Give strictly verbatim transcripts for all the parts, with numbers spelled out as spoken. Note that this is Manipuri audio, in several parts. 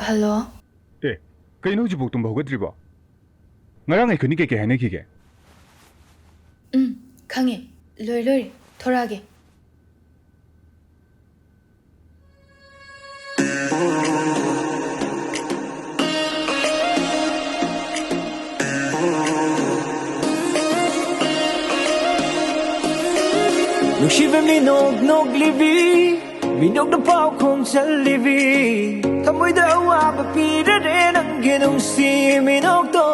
ꯍꯜꯂꯣ꯫ ꯑꯦ, ꯀꯩꯅꯣ ꯍꯧꯖꯤꯛꯐꯥꯎ ꯇꯨꯝꯕ ꯍꯧꯒꯠꯇ꯭ꯔꯤꯕꯣ? ꯉꯔꯥꯡ ꯑꯩꯈꯣꯏꯅꯤ ꯀꯩꯀꯩ ꯍꯥꯏꯅꯈꯤꯒꯦ? ꯎꯝ, ꯈꯪꯉꯦ꯫ ꯂꯣꯏ ꯂꯣꯏꯔꯦ꯫ ꯊꯣꯔꯛꯑꯒꯦ꯫ ꯅꯨꯡꯁꯤꯕ ꯃꯤꯅꯣꯛ ꯅꯣꯛꯂꯤꯕꯤ, ꯃꯤꯅꯣꯛꯅ ꯄꯥꯎꯈꯣꯡ ꯆꯜꯂꯤꯕꯤ, ꯊꯃꯣꯏꯗ ꯑꯋꯥꯕ ꯄꯤꯔꯔꯦ ꯅꯪꯒꯤ ꯅꯨꯡꯁꯤ ꯃꯤꯅꯣꯛꯇꯣ꯫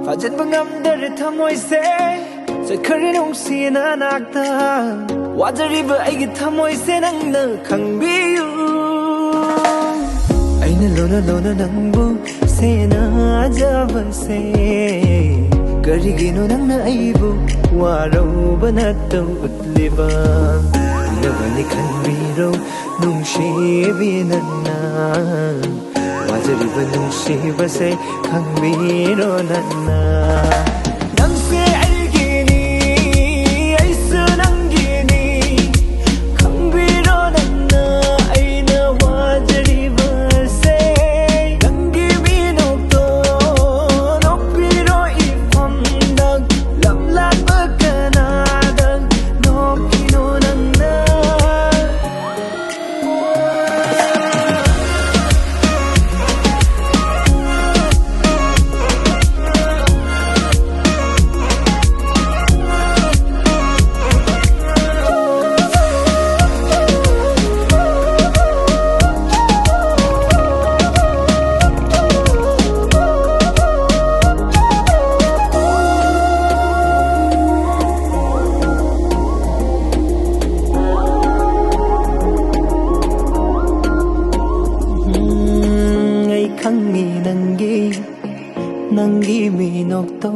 ꯐꯥꯖꯤꯟꯕ ꯉꯝꯗꯔꯦ ꯊꯃꯣꯏꯁꯦ, ꯆꯠꯈ꯭ꯔꯦ ꯅꯨꯡꯁꯤꯅ ꯅꯥꯛꯇ꯫ ꯋꯥꯖꯔꯤꯕ ꯑꯩꯒꯤ ꯊꯃꯣꯏꯁꯦ ꯅꯪꯅ ꯈꯪꯕꯤꯌꯨ꯫ ꯑꯩꯅ ꯂꯣꯟꯅ ꯂꯣꯟꯅ ꯅꯪꯕꯨ ꯁꯦꯟꯅꯖꯕꯁꯦ, ꯀꯔꯤꯒꯤꯅꯣ ꯅꯪꯅ ꯑꯩꯕꯨ ꯋꯥꯔꯧꯕ ꯅꯠꯇ ꯎꯠꯂꯤꯕ? ꯅꯕꯅꯤ ꯈꯟꯕꯤꯔꯣ ꯅꯨꯡꯁꯤꯕꯤ ꯅꯪꯅ꯫ ꯋꯥꯖꯔꯤꯕ ꯅꯨꯡꯁꯤꯕꯁꯦ ꯈꯪꯕꯤꯔꯣ ꯅꯪꯅ꯫ ꯅꯪꯁꯦ ꯑꯩꯒꯤꯅꯤ, ꯑꯩꯁꯨ ꯅꯪꯒꯤꯅꯤ꯫ ꯈꯪꯕꯤꯔꯣ ꯅꯪꯅ ꯑꯩꯅ ꯋꯥꯖꯔꯤꯕꯁꯦ꯫ ꯅꯪꯒꯤ ꯃꯤꯅꯣꯛꯇꯣ ꯅꯣꯛꯄꯤꯔꯣ ꯏꯐꯝꯗ꯫ ꯂꯝꯂꯥꯞꯄ ꯀꯅꯥꯗ ꯅꯣꯛꯈꯤꯅꯣ ꯅꯪꯅ꯫ ꯎꯝ, ꯑꯩ ꯈꯪꯉꯤ ꯅꯪꯒꯤ, ꯅꯪꯒꯤ ꯃꯤꯅꯣꯛꯇꯣ,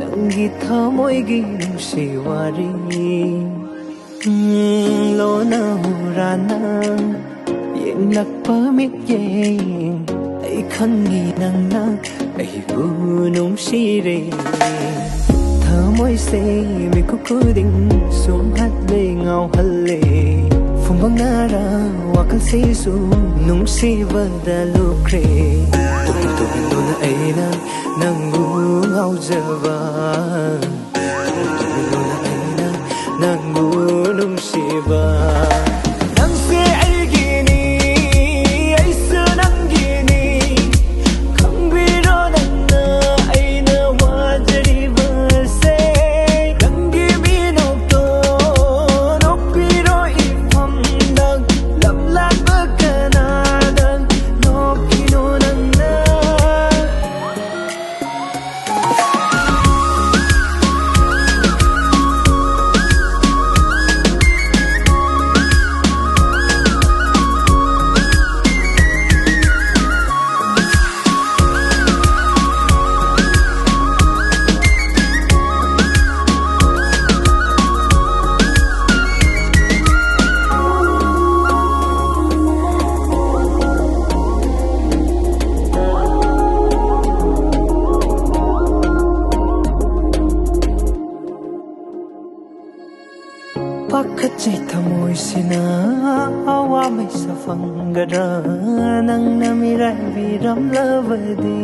ꯅꯪꯒꯤ ꯊꯃꯣꯏꯒꯤ ꯅꯨꯡꯁꯤ ꯋꯥꯔꯤ꯫ ꯎꯝ, ꯂꯣꯟꯅ ꯍꯨꯔꯥꯟꯅ ꯌꯦꯡꯂꯛꯄ ꯃꯤꯠꯌꯦꯡ, ꯑꯩ ꯈꯪꯉꯤ ꯅꯪꯅ ꯑꯩꯕꯨ ꯅꯨꯡꯁꯤꯔꯦ꯫ ꯊꯃꯣꯏꯁꯦ ꯃꯤꯀꯨꯞ ꯈꯨꯗꯤꯡ ꯁꯨꯝꯍꯠꯂꯦ, ꯉꯥꯎꯍꯜꯂꯦ꯫ ꯐꯨꯝꯕꯪꯅꯔ ꯋꯥꯈꯜꯁꯤꯁꯨ ꯅꯨꯡꯁꯤꯕꯗ ꯂꯨꯞꯈ꯭ꯔꯦ꯫ ꯇꯨꯝ ꯇꯨꯝꯗꯨꯅ ꯑꯩꯅ ꯅꯪꯕꯨ ꯉꯥꯎꯖꯕ, ꯇꯨꯝ ꯇꯨꯝꯗꯨꯅ ꯑꯩꯅ ꯅꯪꯕꯨ ꯅꯨꯡꯁꯤꯕ꯫ ꯅꯪꯁꯦ ꯑꯩꯒꯤꯅꯤ, ꯑꯩꯁꯨ ꯅꯪꯒꯤꯅꯤ꯫ ꯈꯪꯕꯤꯔꯣ ꯅꯪꯅ ꯑꯩꯅ ꯋꯥꯖꯔꯤꯕꯁꯦ꯫ ꯅꯪꯒꯤ ꯃꯤꯅꯣꯛꯇꯣ ꯅꯣꯛꯄꯤꯔꯣ ꯏꯐꯝꯗ꯫ ꯂꯝꯂꯥꯟꯕ ꯀꯅꯥꯗ ꯅꯣꯛꯈꯤꯅꯣ ꯅꯪꯅ꯫ ꯄꯥꯈꯠꯆꯩ ꯊꯃꯣꯏꯁꯤꯅ ꯑꯋꯥ ꯃꯩꯁꯥ ꯐꯪꯒꯗ꯭ꯔꯥ, ꯅꯪꯅ ꯃꯤꯔꯥꯏꯕꯤꯔꯝꯂꯕꯗꯤ꯫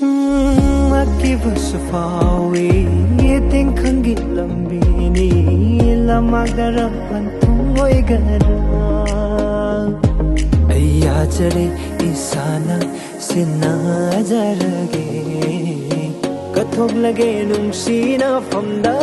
ꯎꯝ, ꯑꯀꯤꯕꯁꯨ ꯐꯥꯎꯏ, ꯇꯤꯟꯈꯪꯒꯤ ꯂꯝꯕꯤꯅꯤ, ꯂꯝꯃꯥꯡꯗꯔ ꯄꯟꯊꯨꯡ ꯑꯣꯏꯒꯗ꯭ꯔꯥ꯫ ꯑꯩ ꯌꯥꯖꯔꯦ, ꯏꯁꯥꯅ ꯁꯤꯟꯅꯖꯔꯒꯦ, ꯀꯠꯊꯣꯛꯂꯒꯦ ꯅꯨꯡꯁꯤꯅꯐꯝꯗ꯫